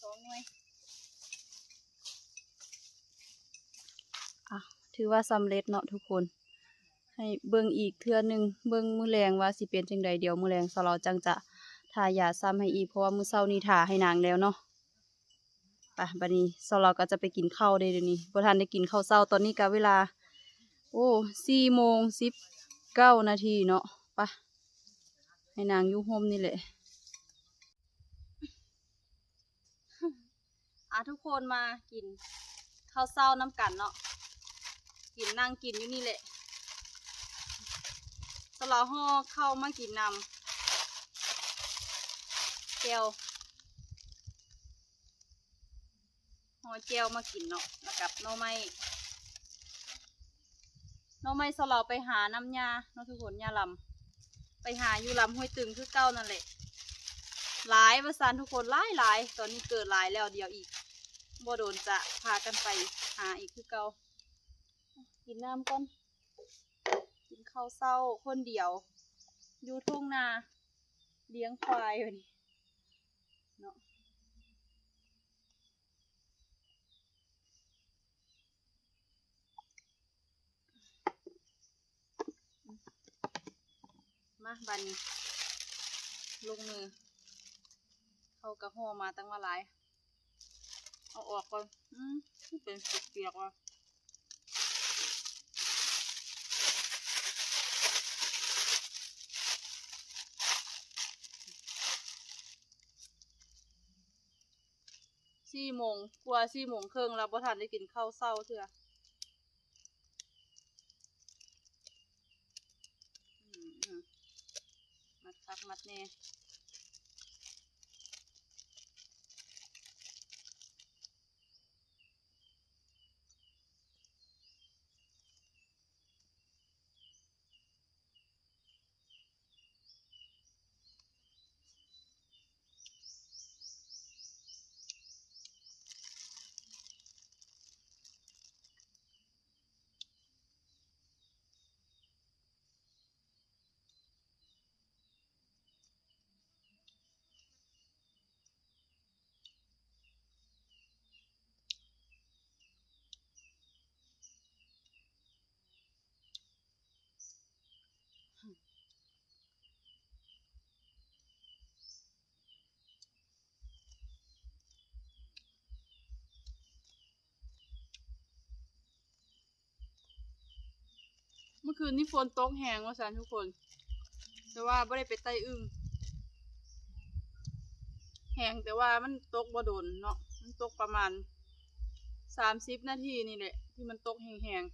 ສອງໜ່ວຍ. ອ່ະ ຖືວ່າສຳເລັດເນາະທຸກຄົນ. ໃຫ້ເບິ່ງອີກເທື່ອໜຶ່ງ, ເບິ່ງມື້ແລງວ່າຊິເປັນຈັ່ງໃດ. ດຽວມື້ແລງສາວລາວຈັ່ງຈະທາຢາຊ້ຳໃຫ້ອີກ, ເພາະວ່າມື້ເຊົ້ານີ້ທາໃຫ້ນາງແລ້ວເນາະ. ໄປ ບັດນີ້ສາວລາວກໍຈະໄປກິນເຂົ້າເດ້. ດຽວນີ້ບໍ່ທັນໄດ້ກິນເຂົ້າເຊົ້າ. ຕອນນີ້ກໍເວລາ ໂອ້ ສີ່ໂມງສິບເກົ້ານາທີເນາະ. ໄປ ໃຫ້ນາງຢູ່ຮົ່ມນີ້ແຫຼະ. ອ່າ ທຸກຄົນມາກິນເຂົ້າເຊົ້ານຳກັນເນາະ. ກິນ ນັ່ງກິນຢູ່ນີ້ແຫຼະ. ສາວລາວຫໍ່ເຂົ້າມາກິນນຳ ແຈ່ວ ຫໍ່ແຈ່ວມາກິນເນາະ ແລ້ວກັບໜໍ່ໄມ້. ໜໍ່ໄມ້ສາວລາວໄປຫານຳຍ່າເນາະທຸກຄົນ, ຍ່າລຳ ໄປຫາຢູ່ລຳຫ້ວຍຕຶງຄືເກົ່ານັ້ນແຫຼະ. ຫຼາຍວ່າຊັ້ນທຸກຄົນ, ຫຼາຍໆ. ຕອນນີ້ເກີດຫຼາຍແລ້ວ, ດຽວອີກບໍ່ດົນຈະພາກັນໄປຫາອີກຄືເກົ່າ. ກິນນ້ຳກ່ອນ, ກິນເຂົ້າເຊົ້າຄົນດຽວ ຢູ່ທົ່ງນາລ້ຽງຄວາຍ ບັດນີ້ເນາະ. ມາ ບາດນີ້ລົງມື. ເຂົ້າກະຫໍ່ມາຕັ້ງວ່າຫຼາຍ, ເອົາອອກກ່ອນ. ອືມ ຄືເປັນເປຍກໆ ວ່າ. ສີ່ໂມງກວ່າ ສີ່ໂມງເຄິ່ງແລ້ວ ບໍ່ທັນໄດ້ກິນເຂົ້າເຊົ້າເທື່ອ. ອືມ ມັດຄັກມັດແນ່. เมื่อคืนนี้ฝนตกแฮงว่าซั่นทุกคน แต่ว่าบ่ได้ไปไต่อึ่ง แฮง แต่ว่ามันตกบ่โดนเนาะ มันตกประมาณสามสิบนาทีนี่แหละ ที่มันตกแฮง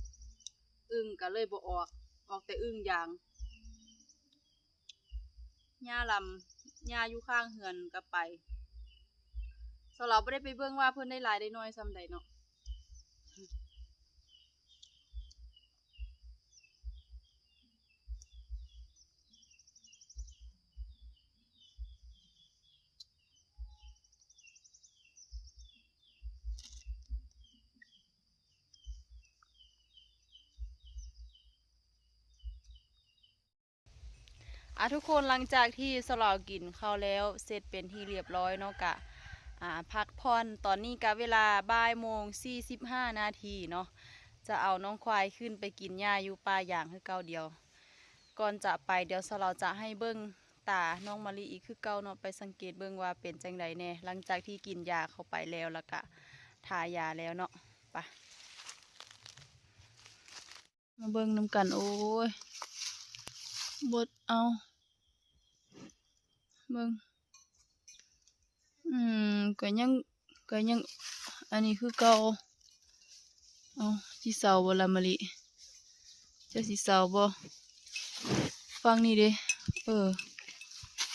ๆ อึ่งก็เลยบ่ออก ออกแต่อึ่งยาง หญ้าลำ หญ้าอยู่ข้างเฮือนก็ไป สาวลาวบ่ได้ไปเบิ่งว่าเพิ่นได้หลายได้น้อยส่ำใดเนาะ อ่ะทุกคน หลังจากที่สาวลาวกินข้าวแล้วเสร็จเป็นที่เรียบร้อยเนาะ กะ อ่า พักผ่อน ตอนนี้กะเวลาบ่ายโมงสี่สิบห้านาทีเนาะ จะเอาน้องควายขึ้นไปกินหญ้าอยู่ป่ายางคือเก่า เดี๋ยว ก่อนจะไป เดี๋ยวสาวลาวจะให้เบิ่งตาน้องมะลิอีกคือเก่าเนาะ ไปสังเกตเบิ่งว่าเป็นจั่งใดแหน่ หลังจากที่กินยาเข้าไปแล้ว แล้วกะทายาแล้วเนาะ ไป มาเบิ่งนำกัน โอ้ย บดเอา เบิ่ง อืม ก็ยัง ก็ยัง อันนี้คือเก่า เอ้า สิเซาบ่ล่ะมะลิ จะสิเซาบ่ ฝั่งนี้เด้ เออ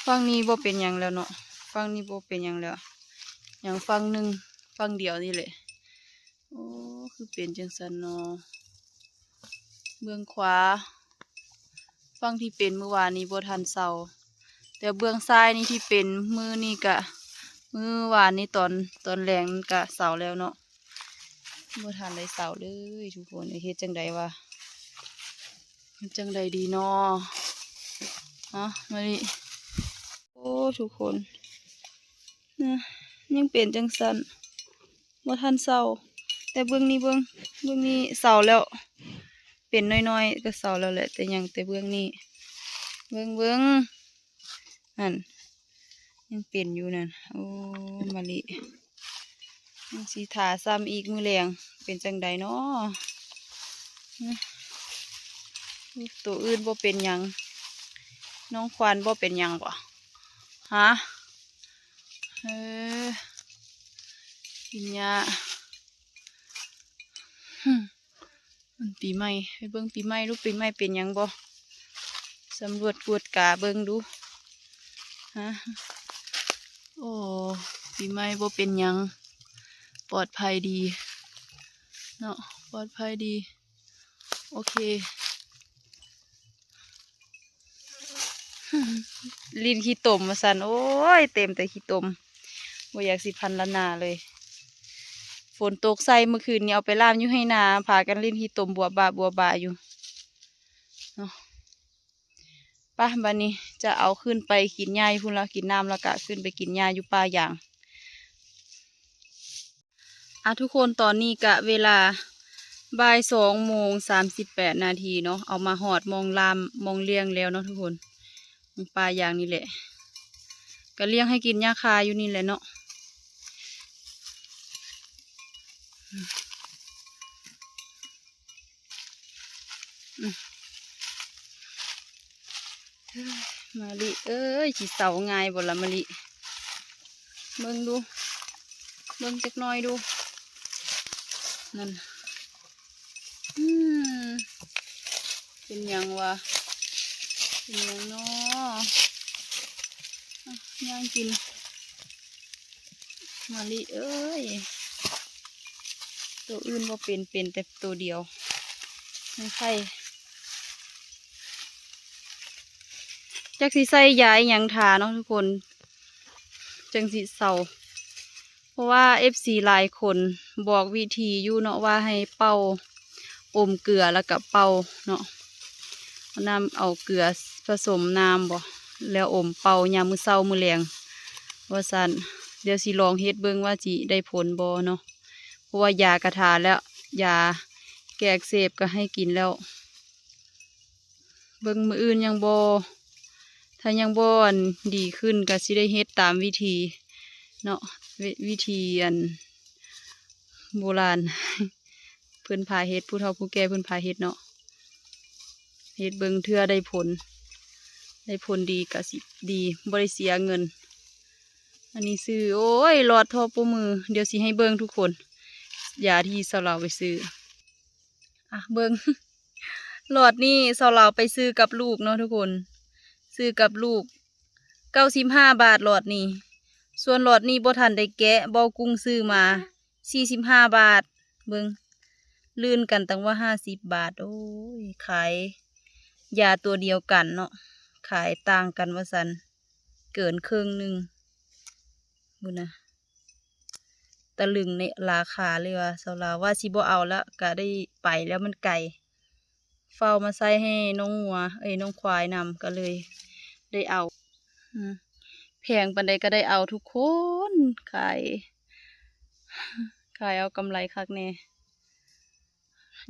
ฝั่งนี้บ่เป็นหยังแล้วเนาะ ฝั่งนี้บ่เป็นหยังแล้ว หยังฝั่งหนึ่ง ฝั่งเดียวนี่แหละ โอ้ คือเป็นจั่งซั้นเนาะ เบื้องขวา ฝั่งที่เป็นมื้อวานนี้บ่ทันเซา แต่เบื้องซ้ายนี่ที่เป็นมื้อนี้กะ มื้อวานนี้ตอน ตอนแลงมันกะเซาแล้วเนาะ บ่ทันได้เซาเลยทุกคน เฮ็ดจั่งใดวะ เฮ็ดจั่งใดดีน้อ ฮะ มานี่ โอ้ ทุกคน นะ ຍັງເປັນຈັ່ງຊັ້ນ ບໍ່ທັນເຊົາ. ແຕ່ເບື້ອງນີ້ເບິ່ງ ເບື້ອງນີ້ເຊົາແລ້ວ ເປັນໜ້ອຍໆ ກໍເຊົາແລ້ວແຫຼະ ແຕ່ຍັງແຕ່ເບື້ອງນີ້ ເບິ່ງ ເບິ່ງ ຫັ້ນ ຍັງເປັນຢູ່ນັ້ນ. ໂອ້ ມະລິ ຍັງຊິຖ້າຊ້ຳອີກ ມື້ແລງເປັນຈັ່ງໃດນໍ? ໂຕອື່ນບໍ່ເປັນຫຍັງ? ນ້ອງຄວັນບໍ່ເປັນຫຍັງບໍ? ຮະ? ເອີ ກິນຫຍ້າ. ປີໃໝ່ ໄປເບິ່ງປີໃໝ່ດູ ປີໃໝ່ເປັນຫຍັງບໍ່? ສຳຫຼວດກວດກາເບິ່ງດູ. ຮະ? ໂອ້ ປີໃໝ່ບໍ່ເປັນຫຍັງ ປອດໄພດີເນາະ ປອດໄພດີ. ໂອເຄ ຫຼິ້ນຂີ້ຕົມວ່າຊັ້ນ. ໂອ້ຍ ເຕັມແຕ່ຂີ້ຕົມ ບໍ່ຢາກຊິພັນລະນາເລີຍ. ຝົນຕົກໃສ່ມື້ຄືນນີ້ ເອົາໄປລ້າງຢູ່ໄຮ່ນາ ພາກັນຫຼິ້ນຂີ້ຕົມບວບບາບວບບາຢູ່ເນາະ. ປະ ບາດນີ້ຈະເອົາຂຶ້ນໄປກິນຫຍ້າຢູ່ພຸ້ນລະ ກິນນ້ຳແລ້ວກະຂຶ້ນໄປກິນຫຍ້າຢູ່ປ່າຢາງ. ອ່ະ ທຸກຄົນ ຕອນນີ້ກະເວລາບ່າຍສອງໂມງສາມສິບແປດນາທີເນາະ ເອົາມາຮອດໝ່ອງລ້າມ ໝ່ອງລ້ຽງແລ້ວເນາະທຸກຄົນ. ປ່າຢາງນີ້ແຫຼະ ກະລ້ຽງໃຫ້ກິນຫຍ້າຄາຢູ່ນີ້ແຫຼະເນາະ. ມະລິເອີຍ ຊິເຊົາງ່າຍບໍ່ລະມະລິ? ເບິ່ງດູ ເບິ່ງຈັກໜ້ອຍດູ ນັ້ນ. ອືມ ເປັນຫຍັງວະ ເປັນຫຍັງນໍ? ອະ ຍ່າງກິນ ມະລິເອີຍ ໂຕອື່ນບໍ່ເປັນ ເປັນແຕ່ໂຕດຽວ ມັນໄຂ້. ຈັກຊິໃສ່ຢາອີ່ຫຍັງທາເນາະທຸກຄົນ ຈັ່ງຊິເຊົາ ເພາະວ່າເອັຟຊີຫຼາຍຄົນບອກວິທີຢູ່ເນາະ ວ່າໃຫ້ເປົ່າອົມເກືອ ແລ້ວກະເປົ່າເນາະ ເອົານ້ຳ ເອົາເກືອປະສົມນ້ຳບໍ ແລ້ວອົມເປົ່າຍາມມື້ເຊົ້າມື້ແລງວ່າຊັ້ນ. ດຽວຊິລອງເຮັດເບິ່ງວ່າຊິໄດ້ຜົນບໍ່ເນາະ ເພາະວ່າຢາກະທາແລ້ວ ຢາແກ້ອັກເສບກະໃຫ້ກິນແລ້ວ. ເບິ່ງມື້ອື່ນຍັງບໍ່ ຖ້າຍັງບໍ່ ອັນ ດີຂຶ້ນກະຊິໄດ້ເຮັດຕາມວິທີເນາະ ວິ ວິທີ ອັນ ໂບລານ ເພິ່ນພາເຮັດ ຜູ້ເຖົ້າຜູ້ແກ່ເພິ່ນພາເຮັດເນາະ. ເຮັດເບິ່ງເທື່ອໄດ້ຜົນ ໄດ້ຜົນດີກະຊິດີ ບໍ່ໄດ້ເສຍເງິນ. ອັນນີ້ຊື້ ໂອ້ຍ ຫຼອດທໍ່ໂປ້ມື ດຽວຊິໃຫ້ເບິ່ງທຸກຄົນ ຢາທີ່ສາວລາວໄປຊື້. ອ່ະ ເບິ່ງ ຫຼອດນີ້ສາວລາວໄປຊື້ກັບລູກເນາະທຸກຄົນ ຊື້ກັບລູກ ເກົ້າສິບຫ້າບາດຫຼອດນີ້. ສ່ວນຫຼອດນີ້ບໍ່ທັນໄດ້ແກະ ເບົາກຸ້ງຊື້ມາ ສີ່ສິບຫ້າບາດ. ເບິ່ງ ລື່ນກັນຕັ້ງວ່າຫ້າສິບບາດ. ໂອ້ຍ ຂາຍຢາຕົວດຽວກັນເນາະ ຂາຍຕ່າງກັນວ່າຊັ້ນ ເກີນເຄິ່ງໜຶ່ງພຸ້ນນະ. ຕະລຶງໃນລາຄາເລີຍວ່າ ສາວລາວວ່າຊິບໍ່ເອົາລະ ກະໄດ້ໄປແລ້ວ ມັນໄກ ເຝົ້າມາໃສ່ໃຫ້ນ້ອງງົວ ເອີຍ ນ້ອງຄວາຍນຳ ກະເລີຍໄດ້ເອົາ. ອືມ ແພງປານໃດກະໄດ້ເອົາທຸກຄົນ ຂາຍ ຂາຍເອົາກຳໄລຄັກແນ່.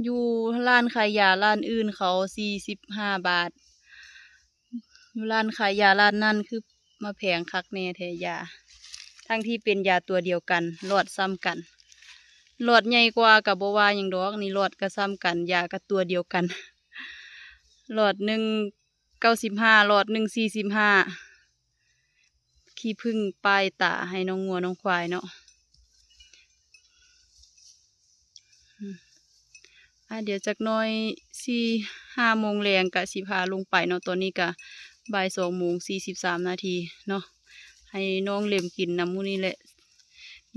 ຢູ່ຮ້ານຂາຍຢາຮ້ານອື່ນເຂົາສີ່ສິບຫ້າບາດ ຢູ່ຮ້ານຂາຍຢາຮ້ານນັ້ນຄືມາແພງຄັກແນ່ແທ້ຢາ ທັງທີ່ເປັນຢາຕົວດຽວກັນ ຫຼອດຊ້ຳກັນ. ຫຼອດໃຫຍ່ກວ່າກະບໍ່ວ່າຫຍັງດອກ ນີ້ຫຼອດກະຊ້ຳກັນ ຢາກະຕົວດຽວກັນ ຫຼອດໜຶ່ງເກົ້າສິບຫ້າ ຫຼອດໜຶ່ງສີ່ສິບຫ້າ. ຂີ້ຜຶ້ງປ້າຍຕາໃຫ້ນ້ອງງົວນ້ອງຄວາຍເນາະ. ອາ ດຽວຈັກໜ້ອຍ ສີ່ຫ້າໂມງແລງກະຊິພາລົງໄປເນາະ. ຕອນນີ້ກະບ່າຍສອງໂມງສີ່ສິບສາມນາທີເນາະ. ໃຫ້ນ້ອງເລັມກິນນຳໝູ່ນີ້ແຫຼະ.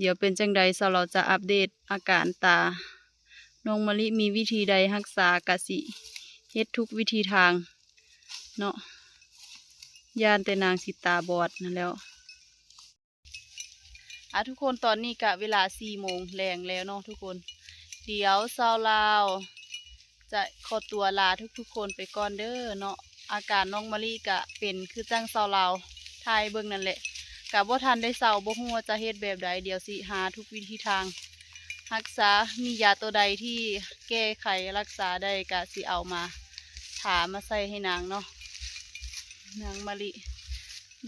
ດຽວເປັນຈັ່ງໃດ ສາວລາວຈະອັບເດດອາການຕາ ນ້ອງມະລິມີວິທີໃດຮັກສາ ກະຊິເຮັດທຸກວິທີທາງເນາະ. ຢ້ານແຕ່ນາງຊິຕາບອດຫັ້ນແຫຼ້ວ. ອາ ທຸກຄົນ ຕອນນີ້ກະເວລາສີ່ໂມງແລງແລ້ວເນາະທຸກຄົນ. ດຽວສາວລາວຈະຂໍຕົວລາທຸກໆຄົນໄປກ່ອນເດີເນາະ. ອາການນ້ອງມະລິກະເປັນຄືຈັ່ງສາວລາວຖ່າຍເບິ່ງນັ້ນແຫຼະ. ກະບໍ່ທັນໄດ້ເຊົາ ບໍ່ຮູ້ວ່າຈະເຮັດແບບໃດ. ດຽວຊິຫາທຸກວິທີທາງຮັກສາ ມີຢາໂຕໃດທີ່ແກ້ໄຂຮັກສາໄດ້ ກະຊິເອົາມາທາມາໃສ່ໃຫ້ນາງເນາະ. ນາງມະລິ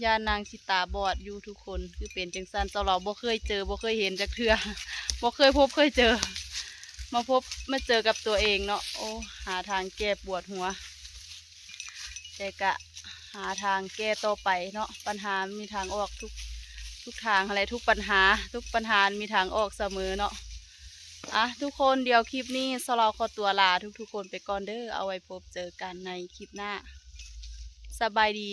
ຢ້ານນາງຊິຕາບອດຢູ່ທຸກຄົນ ຄືເປັນຈັ່ງຊັ້ນ. ເຈົ້າລາວບໍ່ເຄີຍເຈີ ບໍ່ເຄີຍເຫັນຈັກເທື່ອ ບໍ່ເຄີຍພົບເຄີຍເຈີ ມາພົບມາເຈີກັບຕົວເອງເນາະ. ໂອ້ ຫາທາງແກ້ປວດຫົວ ແຕ່ກະຫາທາງແກ້ຕໍ່ໄປເນາະ. ບັນຫາມັນມີທາງອອກ ທຸກ ທຸກທາງຫັ້ນແຫຼະ ທຸກບັນຫາ ທຸກບັນຫາມັນມີທາງອອກສະເໝີເນາະ. ອ່ະ ທຸກຄົນ ດຽວຄລິບນີ້ ສາວລາວຂໍຕົວລາທຸກໆຄົນໄປກ່ອນເດີ. ເອົາໄວ້ພົບເຈີກັນໃນຄລິບໜ້າ. ສະບາຍດີ.